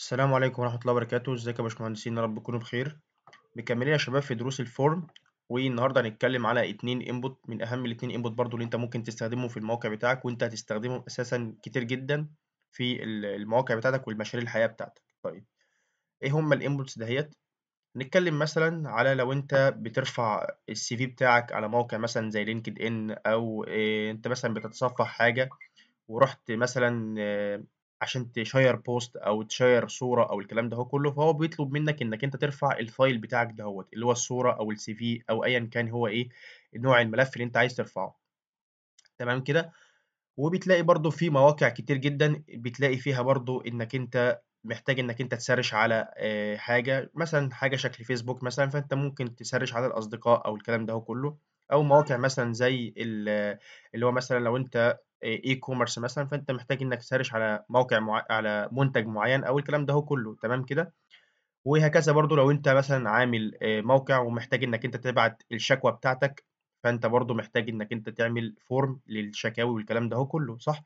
السلام عليكم ورحمة الله وبركاته. ازيك يا باشمهندسين؟ يا رب تكونوا بخير. مكملين يا شباب في دروس ال form، والنهارده هنتكلم على اتنين input من اهم الاتنين input برضو اللي انت ممكن تستخدمهم في الموقع بتاعك، وانت هتستخدمهم اساسا كتير جدا في المواقع بتاعتك والمشاريع الحقيقية بتاعتك. طيب ايه هما ال inputs دهيت؟ نتكلم مثلا على لو انت بترفع ال CV بتاعك على موقع مثلا زي LinkedIn، او انت مثلا بتتصفح حاجة ورحت مثلا عشان تشير post او تشير صوره او الكلام ده هو كله، فهو بيطلب منك انك انت ترفع ال file بتاعك دهوت اللي هو الصورة او ال CV او ايا كان هو ايه نوع الملف اللي انت عايز ترفعه. تمام كده. وبتلاقي برضو في مواقع كتير جدا بتلاقي فيها برضو انك انت محتاج انك انت ت search على حاجة، مثلا حاجة شكل فيسبوك مثلا، فانت ممكن ت search على الاصدقاء او الكلام ده هو كله، او مواقع مثلا زي اللي هو مثلا لو انت e-commerce مثلا، فانت محتاج انك ت search على موقع على منتج معين او الكلام ده هو كله. تمام كده. وهكذا برضو لو انت مثلا عامل موقع ومحتاج انك انت تبعت الشكوى بتاعتك، فانت برضو محتاج انك انت تعمل form للشكاوي والكلام ده هو كله، صح؟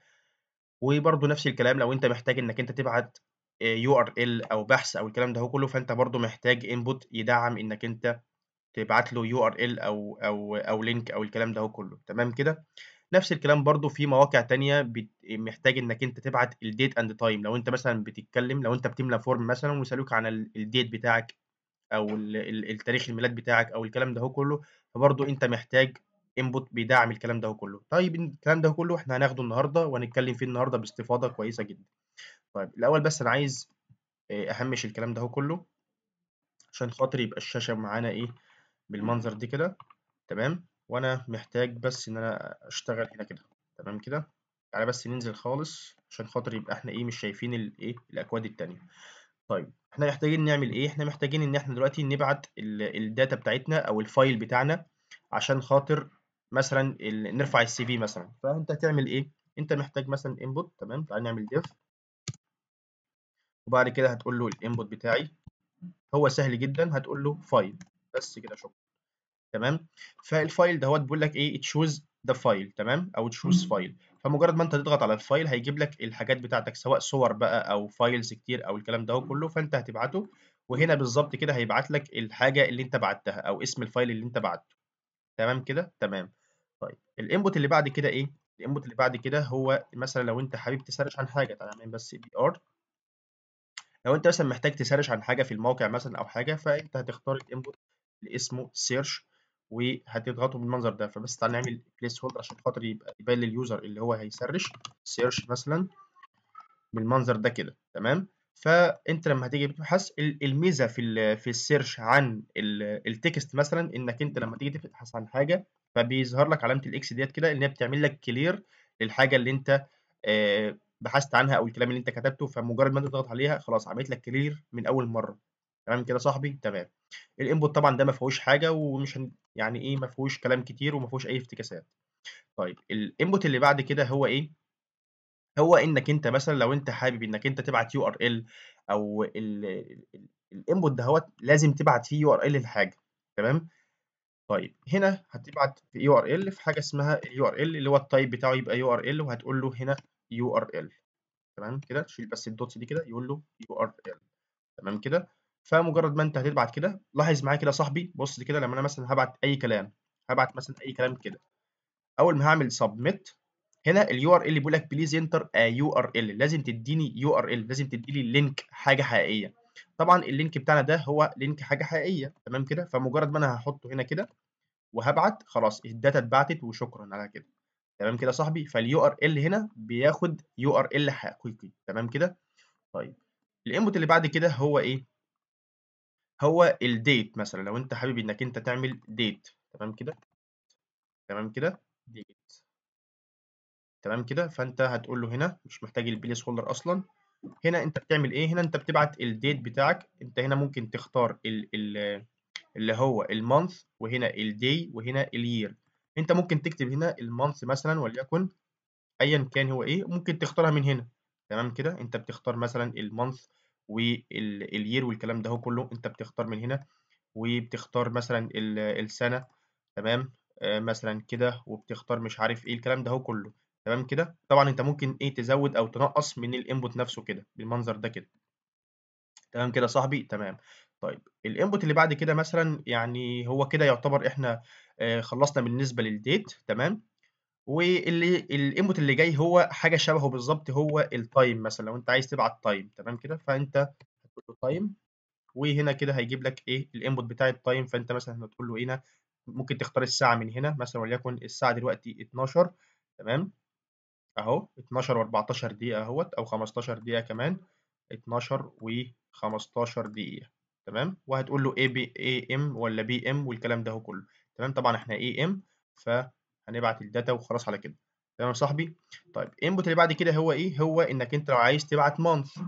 وبرضو نفس الكلام لو انت محتاج انك انت تبعت URL او بحث او الكلام ده هو كله، فانت برضو محتاج input يدعم انك انت تبعت له URL او link او الكلام ده هو كله. تمام كده. نفس الكلام برضو في مواقع تانية محتاج انك انت تبعت ال date and time. لو انت مثلا بتتكلم، لو انت بتملى form مثلا ويسالوك عن ال date بتاعك او التاريخ الميلاد بتاعك او الكلام ده هو كله، فبرضو انت محتاج input بيدعم الكلام ده هو كله. طيب الكلام ده كله احنا هناخده النهارده وهنتكلم فيه النهارده باستفاضة كويسة جدا. طيب الاول بس انا عايز اهمش الكلام ده هو كله عشان خاطر يبقى الشاشة معانا ايه بالمنظر دي كده. تمام. وانا محتاج بس ان انا اشتغل هنا كده. تمام كده. تعالى بس ننزل خالص عشان خاطر يبقى احنا ايه مش شايفين الايه الاكواد التانية. طيب احنا محتاجين نعمل ايه؟ احنا محتاجين ان احنا دلوقتي نبعت ال data بتاعتنا او ال file بتاعنا عشان خاطر مثلا نرفع ال CV مثلا. فانت هتعمل ايه؟ انت محتاج مثلا input. تمام. تعالى نعمل div، وبعد كده هتقول له ال input بتاعي هو سهل جدا، هتقول له file بس كده، شكرا. تمام. فال file دهوت بيقول لك ايه؟ choose the file. تمام، او choose file. فمجرد ما انت تضغط على ال file هيجيب لك الحاجات بتاعتك، سواء صور بقى او files كتير او الكلام ده كله، فانت هتبعته. وهنا بالظبط كده هيبعت لك الحاجة اللي انت بعتها او اسم ال file اللي انت بعته. تمام كده. تمام. طيب ال input اللي بعد كده ايه؟ ال input اللي بعد كده هو مثلا لو انت حابب ت search عن حاجة، تعالى نعمل بس br. لو انت مثلا محتاج ت search عن حاجة في الموقع مثلا او حاجة، فانت هتختار ال input اللي اسمه search وهتضغطه بالمنظر ده. فبس تعالى نعمل placeholder عشان خاطر يبقى يبان لل user اللي هو هي search search مثلا بالمنظر ده كده. تمام. فانت لما هتيجي تبحث، الميزة في ال search عن ال text مثلا، انك انت لما تيجي تبحث عن حاجة فبيظهر لك علامة ال X ديت كده، ان هي بتعمل لك clear للحاجة اللي انت بحثت عنها او الكلام اللي انت كتبته. فمجرد ما انت تضغط عليها خلاص عملت لك clear من اول مرة. تمام كده صاحبي. تمام. ال input طبعا ده ما فيهوش حاجة ومش يعني ايه، ما فيهوش كلام كتير وما فيهوش اي افتكاسات. طيب ال input اللي بعد كده هو ايه؟ هو انك انت مثلا لو انت حابب انك انت تبعت URL، او ال input دهوت لازم تبعت فيه URL للحاجة. تمام. طيب هنا هتبعت في URL في حاجة اسمها ال URL اللي هو ال type بتاعه يبقى URL، وهتقول له هنا URL. تمام كده. شيل بس ال dots دي كده، يقول له URL. تمام كده. فمجرد ما انت هتبعت كده، لاحظ معايا كده يا صاحبي، بص كده، لما انا مثلا هبعت اي كلام، هبعت مثلا اي كلام كده، اول ما هعمل submit هنا ال URL بيقول لك please enter a URL، لازم تديني URL، لازم تديني link حاجة حقيقية. طبعا ال link بتاعنا ده هو link حاجة حقيقية. تمام كده. فمجرد ما انا هحطه هنا كده وهبعت، خلاص ال data اتبعتت وشكرا على كده. تمام كده يا صاحبي. فال URL هنا بياخد URL حقيقي. تمام كده. طيب ال input اللي بعد كده هو ايه؟ هو ال date مثلا، لو انت حابب انك انت تعمل date. تمام كده. تمام كده، date. تمام كده. فانت هتقول له هنا مش محتاج ال placeholder اصلا. هنا انت بتعمل ايه؟ هنا انت بتبعت ال date بتاعك. انت هنا ممكن تختار ال ال اللي هو ال month، وهنا ال day، وهنا ال year. انت ممكن تكتب هنا ال month مثلا، وليكن ايا كان هو ايه، ممكن تختارها من هنا. تمام كده. انت بتختار مثلا ال month وال year والكلام ده هو كله، انت بتختار من هنا، وبتختار مثلا السنة. تمام. مثلا كده، وبتختار مش عارف ايه الكلام ده هو كله. تمام كده. طبعا انت ممكن ايه تزود او تنقص من ال input نفسه كده بالمنظر ده كده. تمام كده يا صاحبي؟ تمام. طيب الinput اللي بعد كده مثلًا يعني هو كده يعتبر إحنا خلّصنا بالنسبة للdate تمام، واللي الinput اللي جاي هو حاجة شبهه بالضبط، هو الtime مثلًا، لو أنت عايز تبعت time تمام كده، فأنت هتقول له time، وهنا كده هيجيب لك إيه الinput بتاع الtime. فأنت مثلًا هتقول له هنا ممكن تختار الساعة من هنا مثلًا، وليكن الساعة دلوقتي 12:00 تمام، أهو 12:14 دقيقة أهوّة أو 15 دقيقة كمان، 12:15 دقيقة تمام، وهتقول له AB AM والّا PM والكلام ده كله تمام، طبعًا إحنا AM، فهنبعت الdata وخلاص على كده. تمام يا صاحبي؟ طيب input اللي بعد كده هو إيه؟ هو إنك أنت لو عايز تبعت month،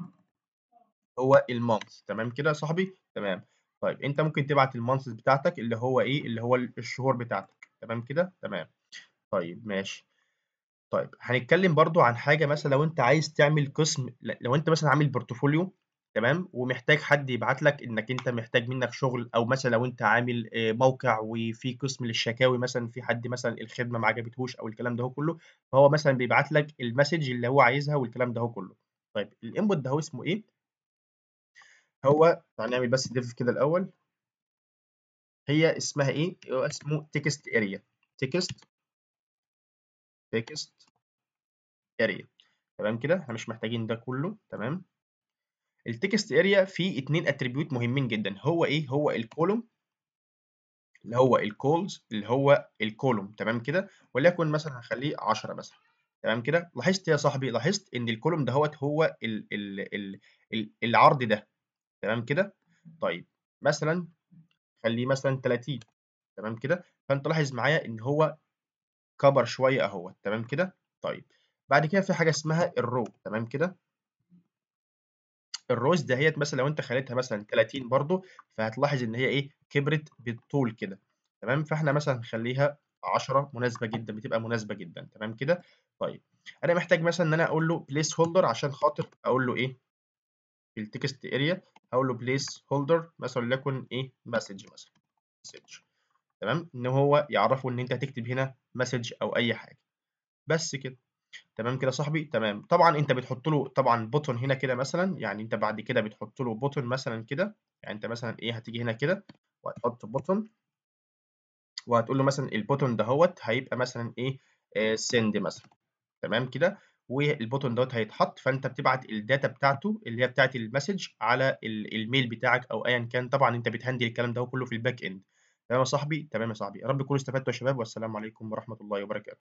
هو الmonth تمام كده يا صاحبي؟ تمام. طيب أنت ممكن تبعت الmonths بتاعتك اللي هو إيه، اللي هو الشهور بتاعتك تمام كده؟ تمام. طيب ماشي. طيب هنتكلم برضه عن حاجة مثلًا لو أنت عايز تعمل قسم، لو أنت مثلًا عامل portfolio تمام، ومحتاج حد يبعت لك إنك أنت محتاج منك شغل، أو مثلًا لو أنت عامل موقع وفي قسم للشكاوي مثلًا، في حد مثلًا الخدمة ما عجبتهوش أو الكلام ده كله، فهو مثلًا بيبعت لك الmessage اللي هو عايزها والكلام ده كله. طيب الinput ده هو اسمه إيه؟ هو تعالَ نعمل بس div كده الأول. هي اسمها إيه؟ هو اسمه text area، text area تمام كده، إحنا مش محتاجين ده كله تمام. الtext area فيه 2 attribute مهمين جدًا، هو إيه؟ هو الcolumn اللي هو الcols اللي هو الcolumn تمام كده، وليكن مثلًا هنخليه 10 مثلًا تمام كده. لاحظت يا صاحبي، لاحظت إن الcolumn دهوّة هو ال ال ال ال العرض ده تمام كده. طيب مثلًا خليه مثلًا 30 تمام كده، فأنت لاحظ معايا إن هو كبر شوية أهوّة تمام كده. طيب بعد كده في حاجة اسمها الrow تمام كده. الrows دهيّة مثلًا لو أنت خليتها مثلًا 30 برضه، فهتلاحظ إن هي إيه، كبرت بالطول كده تمام، فإحنا مثلًا نخليها 10 مناسبة جدًا، بتبقى مناسبة جدًا تمام كده. طيب أنا محتاج مثلًا إن أنا أقول له place holder عشان خاطر أقول له إيه، في الtext area هاقول له place holder مثلًا وليكن إيه message مثلًا message تمام، إن هو يعرّفه إن أنت هتكتب هنا message أو أي حاجة، بس كده. تمام كده يا صاحبي؟ تمام. طبعًا أنت بتحط له طبعًا button هنا كده مثلًا، يعني أنت بعد كده بتحط له button مثلًا كده، يعني أنت مثلًا إيه، هتيجي هنا كده وهتحط button وهتقول له مثلًا الbutton دهوّة هيبقى مثلًا إيه، send مثلًا تمام كده، والbutton دوّة هيتحط، فأنت بتبعت الdata بتاعته اللي هي بتاعة الmessage على الmail بتاعك أو أيًا كان، طبعًا أنت بتhandle الكلام ده كله في الback end. تمام يا صاحبي؟ تمام يا صاحبي. يا رب تكونوا استفدتوا يا شباب، والسلام عليكم ورحمة الله وبركاته.